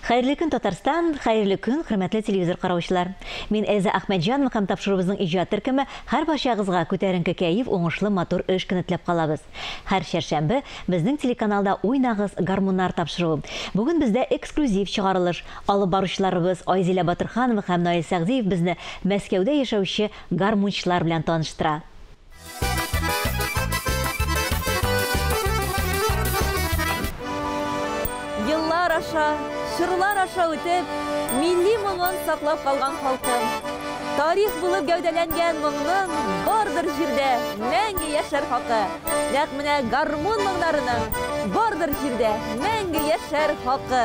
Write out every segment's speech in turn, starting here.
Хәерле көн, Татарстан, хәерле көн, хөрмәтле телевизор караучылар. Мин Эльза Әхмәтҗанова һәм тапшыруыбызның иҗат төркеме һәр барчагызга күтәренке кәеф, уңышлы матур эш көне теләп калабыз. Һәр чәршәмбе безнең телеканалда Уйнагыз, гармуннар тапшыруы. Бүген бездә эксклюзив чыгарылыш. Алып баручыларыбыз Айзилә Батырханова һәм Наил Сәгъдиев безне Мәскәүдә яшәүче гармунчылар белән таныштыра. Еллар аша, чорлар аша үтеп, милли моңын саклап калган халкым. Тарих булып гәүдәләнгән моңның бардыр җирдә мәңге яшәр хакы. Нәкъ менә гармун моңнарының бардыр җирдә мәңге яшәр хакы.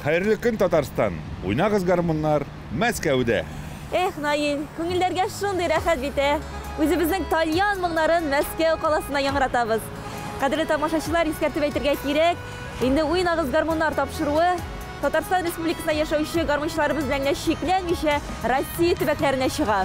Хәерле көн, Татарстан! Уйнагыз, гармуннар, Мәскәүдә! Эх, Наил, күңелләргә шундый рәхәт бит, ә! Үзебезнең тальян моңнарын Мәскәү каласына яңгыратабыз. Кадерле тамашачылар, искәртеп әйтергә кирәк, инде Уйнагыз, гармуннар тапшыруы Татарстан Республикасында яшәүче гармунчыларыбыз белән генә чикләнмичә, Россия төбәкләренә чыга.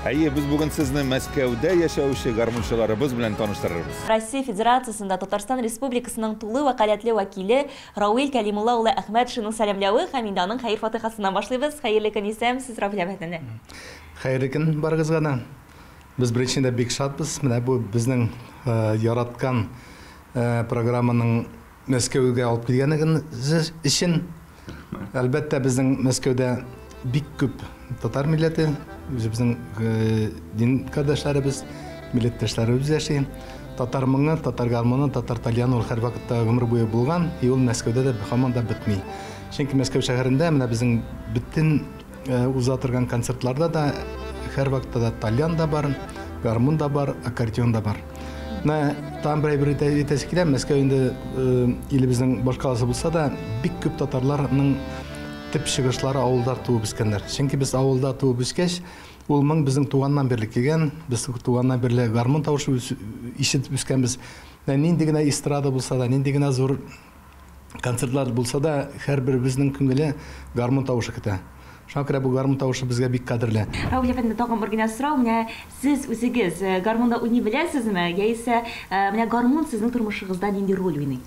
Әйе, без бүген сезне Мәскәүдә яшәүче гармунчыларыбыз белән таныштырырбыз. Россия Федерациясендә Татарстан Республикасының тулы вәкаләтле вәкиле Рауил Кәлимулла улы Әхмәтшинның сәламләве һәм инде аның хәер-фатыйхасыннан башлыйбыз. Хәерле көн, исәнмесез, Равил әфәнде. Хәерле көн барыгызга да. Без беренчедән бик шатбыз. Менә бу безнең яраткан программаның Мәскәүгә алып килгәнегез өчен. Әлбәттә, безнең Мәскәүдә бик күп татар милләте, үзебезнең дин кардәшләребез, милләттәшләребез яши. Татар моңы, татар гармоны, татар тальяны ул һәрвакытта гомер буе булган, и ул Мәскәүдә дә һаман да бетми. Чөнки Мәскәү шәһәрендә менә безнең бөтен уза торган концертларда да һәрвакытта да тальян да бар, гармун да бар, аккордеон да бар. Менә тагын бер әйбер әйтәсе килә, Мәскәү инде илебезнең башкаласы булса да, бик күп татарларның төп чыгышлары авылда туып үскәннәр. Чөнки без авылда туып үскәч, ул моң безнең туганнан бирле килгән, без туганнан бирле гармун тавышы ишетеп үскәнбез. Менә нинди генә эстрада булса да, нинди генә зур концертлар булса да, һәрберебезнең күңеле гармун тавышы көтә. Шуңа күрә бу гармун тавышы безгә бик кадерле. Равил әфәнде, тагын бер генә сорау. Менә сез үзегез гармунда уйный беләсезме? Яисә менә гармун сезнең тормышыгызда нинди роль уйный?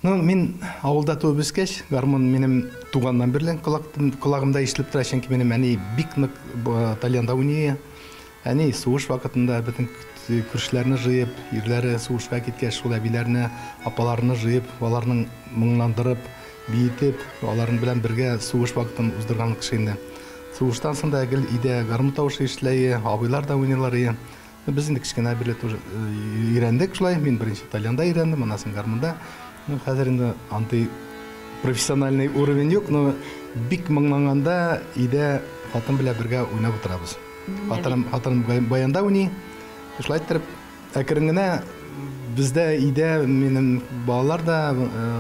Ну, мин авылда туып үскәч, гармун минем туганнан бирле колагымда ишетелеп тора, чөнки минем әни бик нык тальянда уйный. Әни сугыш вакытында бөтен күршеләрне җыеп, ирләре сугышка киткәч, шул әбиләрне, апаларны җыеп, аларның моңландырып, биетеп, аларның белән бергә сугыш вакытын уздырган кеше инде. Сугыштан соң да гел өйдә гармун тавышы ишетелә, абыйлар да уйныйлар. Без инде кечкенә бирле тоже өйрәндек шулай. Мин беренче тальянда өйрәндем, аннан соң гармунда. Ну, хәзер инде андый профессиональный уровень юк, но бик моңланганда өйдә хатын белән бергә уйнап утырабыз. Хатыным баянда уйный. Шулай иттереп, әкрен генә бездә өйдә минем балалар да,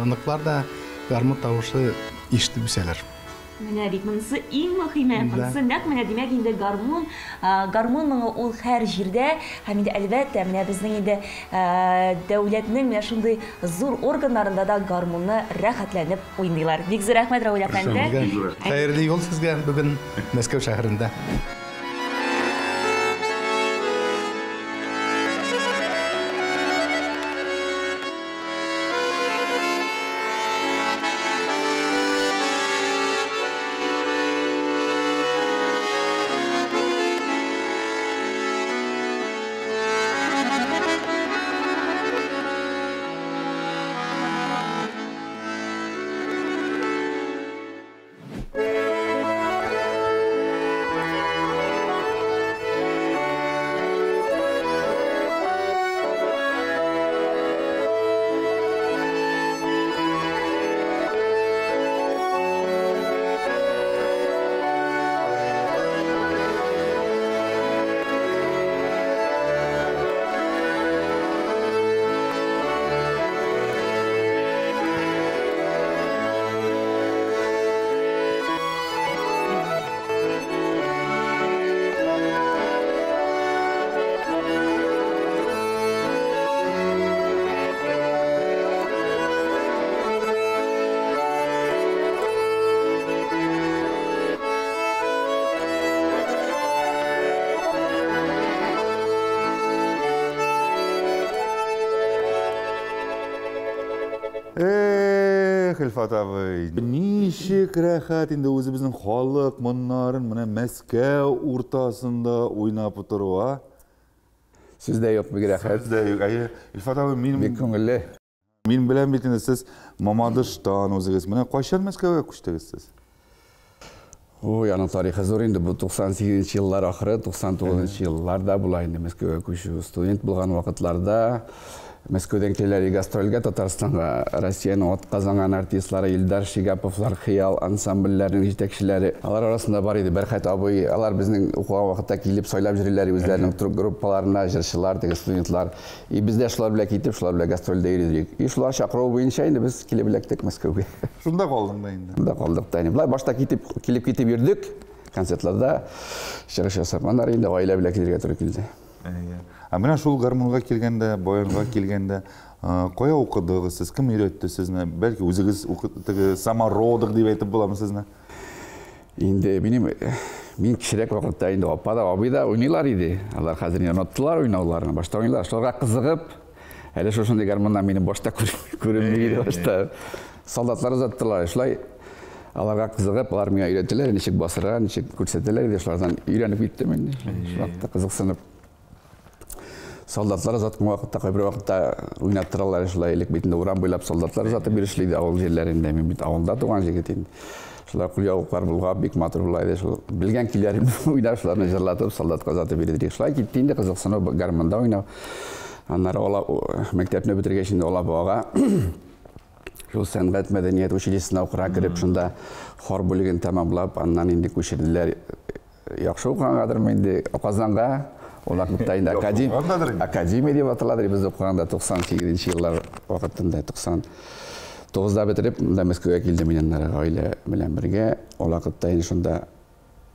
оныклар да гармун тавышы ишетеп үсәләр. Менә бит монысы иң мөһиме. Монысы нәкъ менә димәк инде гармун, гармун моңы ул һәр җирдә һәм инде әлбәттә менә безнең инде дәүләтнең менә шундый зур органнарында да гармунны рәхәтләнеп уйныйлар. Бик зур рәхмәт, Равил әфәнде. Хәерле юл сезгә бүген Мәскәү шәһәрендә. Илфат абый, ничек рәхәт инде үзебезнең халык моннарын менә Мәскәү уртасында уйнап утыру, а? Сүз дә юк, бик рәхәт. Сүз дә юк. Әйе, Илфат абый, мин бик күңелле. Мин беләм бит инде сез Мамадыштан үзегез. Менә кайчан Мәскәүгә күчтегез сез? Ой, аның тарихы зур инде. Бу 98 нче еллар ахыры, 99 нчы елларда була инде Мәскәүгә күчү. Студент булган вакытларда Мәскәүдән киләләр гастрольгә Татарстанга. Россиянең атказанган артистлары Илдар Шигаповлар, Хыял ансамбльләренең җитәкчеләре. Алар арасында бар иде Бәрхәт абый. Алар безнең укыган вакытта килеп сайлап йөриләр үзләренең группаларына, җырчылар, теге студентлар. И без дә шулар белән китеп, шулар белән гастрольдә йөридек. И шулар чакыруы буенча инде без килеп эләктек Мәскәүгә. Шунда калдың да инде. Шунда калдык та инде. Болай башта китеп, килеп китеп йөрдек. Концертларда чыгыш ясап, аннары инде гаилә белән килергә туры килде. Әйе. Ә менә шул гармунга килгәндә, баянга килгәндә, кая укыдыгыз сез? Кем өйрәтте сезне? Бәлки үзегез теге самородок дип әйтеп буламы сезне? Инде минем мин кечерәк вакытта инде апа да, абый да уйныйлар иде. Алар хәзер инде оныттылар уйнауларын. Башта уйныйлар. Шуларга кызыгып, әле шушындый гармуннар минем башта күренми иде башта. Солдатлар озаттылар. Шулай аларга кызыгып, алар миңа өйрәттеләр, ничек басырга, ничек күрсәтәләр иде. Шулардан өйрәнеп киттем инде. Шул вакытта кызыксынып. Солдатлар озаткан вакытта, кайбер вакытта уйнаттыралар шулай. Элек бит инде урам буйлап солдатлар озатып йөрешле иде авыл җирләрендә. Мин бит авылда туган җегет инде. Шулар кулъяулыклар булгап, бик матур була иде. Шул белгән көйләрен уйнап, шуларны җырлатып, солдатка озатып йөрдек. Шулай китте инде кызыксыну, гармунда уйнау. Аннары ала мәктәпне бетергәч инде Алабугага шул сәнгать мәдәният училищесына укырга кереп, шунда хор бүлеген тәмамлап, аннан инде күчерделәр. Яхшы укыгангадырмы инде Казанга. Ул вакытта инде академия дип аталадыр. Без укыганда 98 еллар вакытында 99-да бетереп, монда Мәскәүгә килдем мин аннары гаилә белән бергә. Ул вакытта инде шунда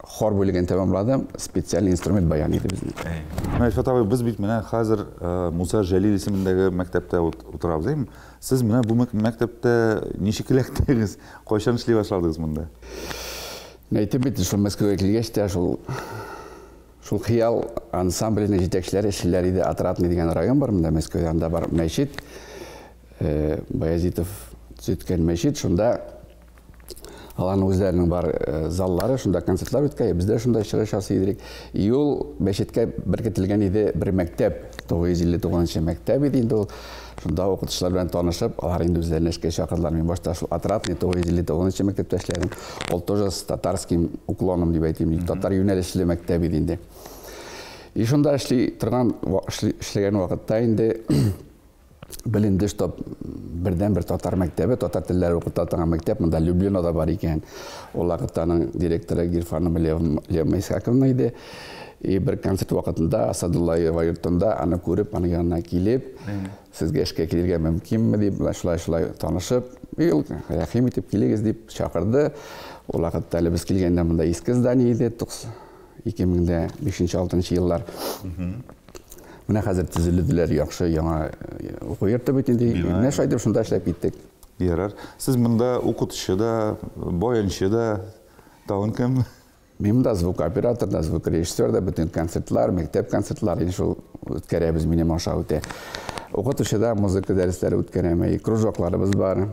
хор бүлеген тәмамладым. Специальный инструмент баян иде безнең. Менә Илфат абый, без бит менә хәзер Муса Җәлил исемендәге мәктәптә утырабыз, әйеме? Сез менә бу мәктәптә ничек эләктегез? Кайчан эшли башладыгыз монда? Әйтеп бит, шул Мәскәүгә килгәч тә, шул шул Хыял ансамбленең җитәкчеләре эшлиләр иде. Отрадный дигән район бар монда Мәскәүдә, анда бар мәчет. Баязитов төзеткән мәчет, шунда аларның үзләренең бар заллары, шунда концертлар үткәрә, без дә шунда чыгыш ясый идек. И ул мәчеткә беркетелгән иде бер мәктәп, 959 мәктәп иде инде ул. Шунда укытучылар белән танышып, алар инде үзләренә эшкә чакырдылар. Мин башта шул Отрадный 959 мәктәптә эшләдем. Ул тоже с татарским уклоном дип әйтим, татар юнәлешле мәктәп иде инде. И шунда эшли торган, эшләгән вакытта инде беленде, что бердән-бер татар мәктәбе, татар телләре укыта торган мәктәп монда Люблинода бар икән. Ул вакытта аның директоры Гирфанова Лева Исхаковна иде. И бер концерт вакытында Асадуллаева йортында аны күреп, аның янына килеп, сезгә эшкә килергә мөмкинме дип, шулай-шулай танышып, и ул рәхим итеп килегез дип чакырды. Ул вакытта әле без килгәндә монда иске здание иде, 2005-6 еллар. Менә хәзер төзелделәр, яхшы яңа уку йорты бит инде. Менә шулай итеп шунда эшләп киттек. Ярар. Сез монда укытучы да, баянчы да, тагын кем? Мин монда звукооператор да, звукорежиссер да, бөтен концертлар, мәктәп концертлары инде шул үткәрәбез, минем аша үтә. Укытучы да, музыка дәресләре үткәрәм, и кружокларыбыз бар.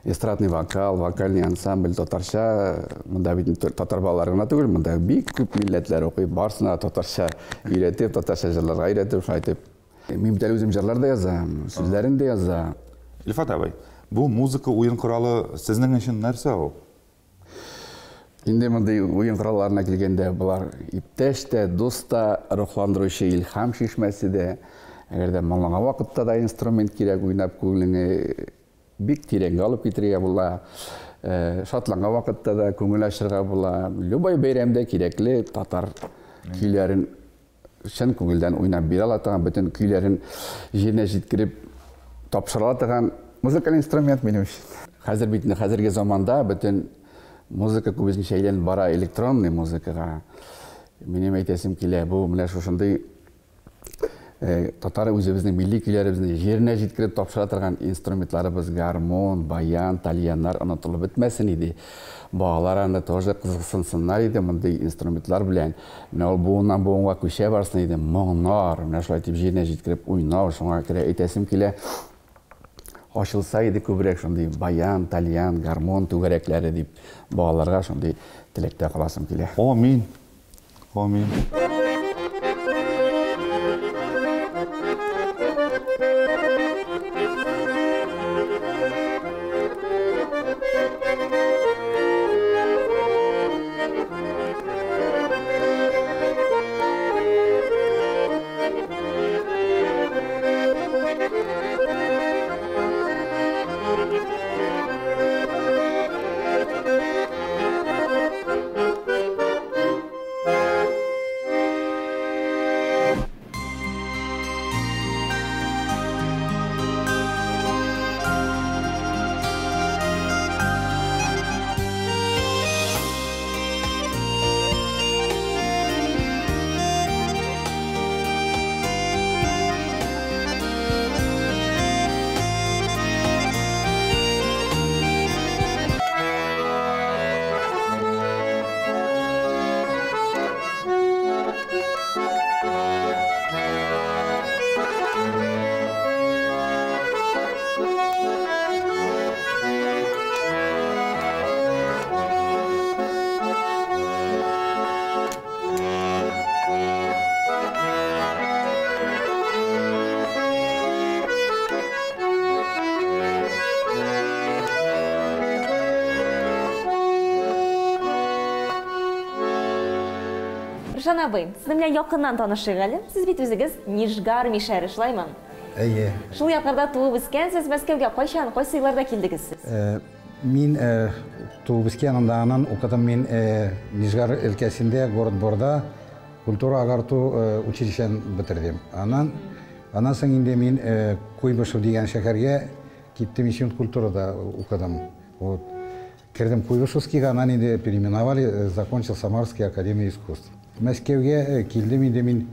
Эстрадный вокал, вокальный ансамбль, татарча, монда бит татар балалары гына түгел, монда бик күп милләтләр укый, барысына татарча өйрәтеп, татарча җырларга өйрәтеп, шулай итеп. Мин бит әле үзем җырлар да язам, сүзләрен дә язам. Илфат абый, бу музыка уен коралы сезнең өчен нәрсә ул? Инде мондый уен коралларына килгәндә, болар иптәш тә, дус та, рухландыручы илһам чишмәсе дә. Әгәр дә моңланган вакытта да инструмент кирәк, уйнап күңелеңне бик тирәнгә алып китерергә була. Шатланган вакытта да күңел ачырга була. Любой бәйрәмдә кирәкле татар көйләрен чын күңелдән уйнап бирә ала торган, бөтен көйләрен җиренә җиткереп тапшыра ала торган музыкаль инструмент минем өчен. Хәзер бит инде хәзерге заманда бөтен музыка күбесенчә әйләнеп бара электронный музыкага. Минем әйтәсем килә, бу менә шушындый татар үзебезнең милли көйләребезне җиренә җиткереп тапшыра торган инструментларыбыз гармун, баян, тальяннар онытылып бетмәсен иде. Балалар аны тоже кызыксынсыннар иде мондый инструментлар белән. Менә ул буыннан буынга күчә барсын иде. Моңнар, менә шулай итеп җиренә җиткереп уйнау, шуңа күрә әйтәсем килә. Ачылса иде күбрәк шундый баян, тальян, гармон түгәрәкләре дип балаларга шундый теләктә каласым килә. Амин. Амин. Рушан абый, сезнең белән якыннан танышыйк әле. Сез бит үзегез Нижгар мишәре, шулаймы? Әйе. Шул якларда туып үскәнсез, Мәскәүгә кайчан, кайсы елларда килдегез сез? Мин туып үскән анда, аннан укыдым мин Нижгар өлкәсендә, город Борда, культура агарту училищен бетердем. Аннан, аннан соң инде мин Куйбышев дигән шәһәргә киттем, институт культурада укыдым. Вот. Кердем Куйбышевскийга, аннан инде переименовали, закончил Самарский академию искусств. Мәскәүгә килдем инде мин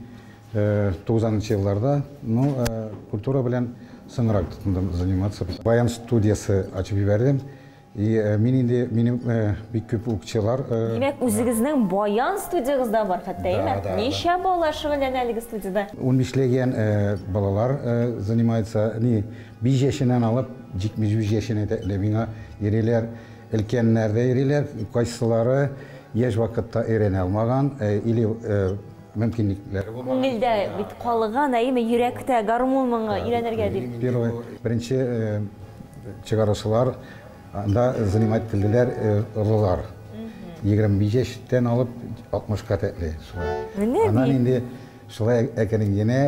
90 елларда, ну, культура белән соңрак тотындым заниматься. Баян студиясе ачып җибәрдем. И мин инде, минем бик күп укучылар. Димәк, үзегезнең баян студиягыз да бар хәтта, әйеме? Да, да. Ничә бала шөгыльләнә әлеге студиядә? 15ләгән балалар занимается, ни, 5 яшеннән алып 75 яшенә тәкле миңа йөриләр, өлкәннәр дә йөриләр, кайсылары яшь вакытта өйрәнә алмаган, или мөмкинлекләре булмаган. Күңелдә бит калган, әйеме, йөрәктә гармун моңы өйрәнергә дип. Первый, беренче чыгаручылар анда занимать ителделәр олылар. 25 яшьтән алып 60-ка тәкле шулай. Менә Аннан бит. инде шулай әкрен генә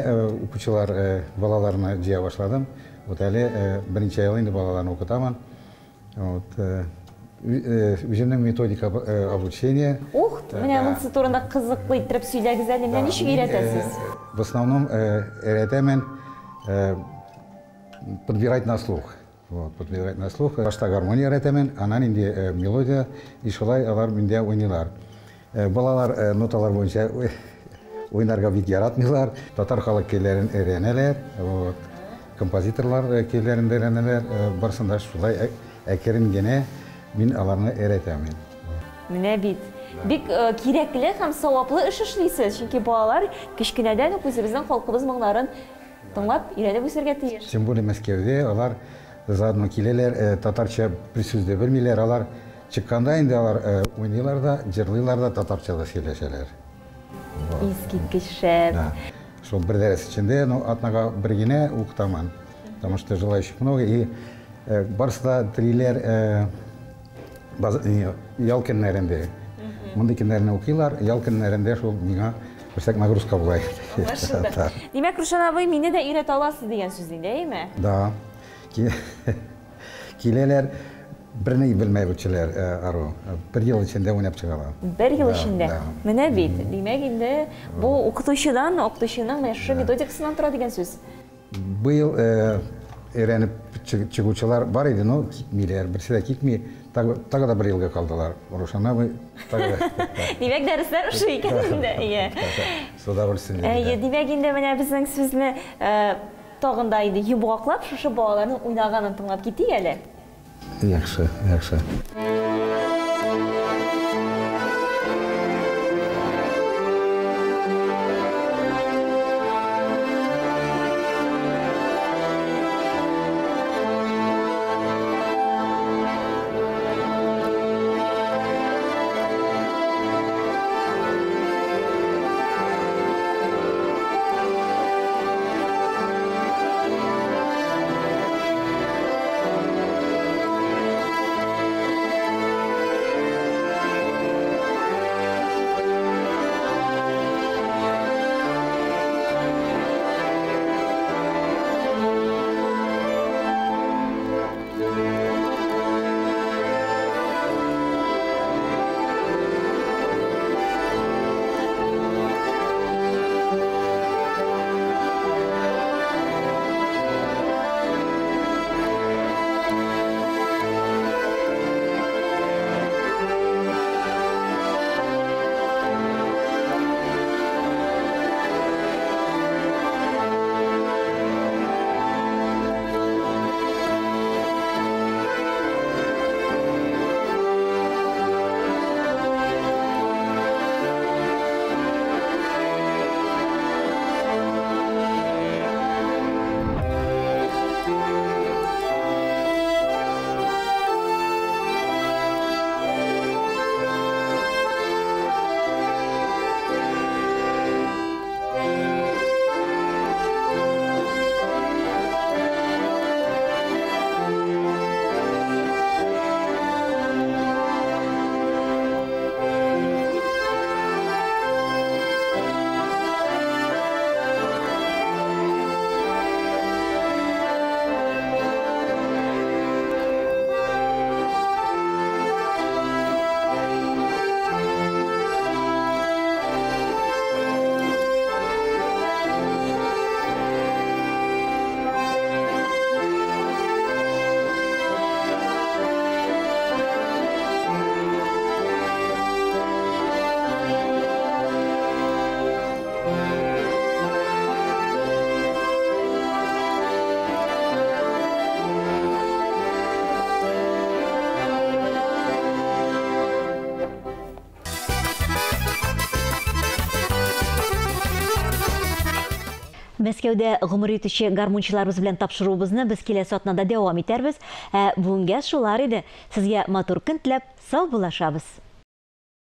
укучылар балаларны җыя башладым. Вот әле беренче ел инде балаларны укытамын. Вот, үземнең методика обучения. Ух, менә монысы турында кызыклы иттереп сөйләгез әле, менә ничек өйрәтәсез? В основном өйрәтәмен подбирать на слух. Вот, подбирать на слух. Башта гармония өйрәтәмен, аннан инде мелодия, и шулай алар миндә уйныйлар. Балалар ноталар буенча уйнарга бик яратмыйлар. Татар халык көйләрен өйрәнәләр, вот, композиторлар көйләрен дә өйрәнәләр. Барысын да шулай әкрен генә мин аларны өйрәтәмен. Менә бит. Бик кирәкле һәм саваплы эш эшлисез, чөнки балалар кечкенәдән үк үзебезнең халкыбыз моңнарын тыңлап, өйрәнеп үсәргә тиеш. Тем более Мәскәүдә алар заодно киләләр, татарча бер сүз дә белмиләр, алар чыкканда инде алар уйныйлар да, җырлыйлар да, татарча да сөйләшәләр. Искиткеч шәп. Да. Шул бер дәрес эчендә, ну, атнага бер генә укытамын, потому что желающих много, и барысы да телиләр ял көннәрендә. Мондый көннәрне укыйлар, ял көннәрендә шул миңа берсәк нагрузка була. Аңлашылды. Димәк, Рушан абый, мине дә өйрәтә аласыз дигән сүз инде, әйеме? Да. Киләләр, берни белмәй үтчеләр, ару. Бер ел эчендә уйнап чыгалар. Бер ел Да, эчендә. да. Менә бит. Димәк, инде бу укытучыдан, укытучының менә шушы методикасыннан тора дигән сүз. Быел өйрәнеп чыгучылар бар иде, но китмиләр, берсе дә китми. Тагы да бер елга калдылар. Рушан абый, тагы да. Димәк, дәресләр ошый икән инде, әйе. С удовольствием. Әйе, димәк, инде менә безнең сүзне тагын да инде йомгаклап, шушы балаларның уйнаганын тыңлап китик әле. Яхшы, яхшы. Мәскәүдә гомер итүче гармунчыларыбыз белән тапшыруыбызны без киләсе атнада дәвам итәрбез. Ә бүгенгә шулар иде. Сезгә матур көн теләп, саубуллашабыз.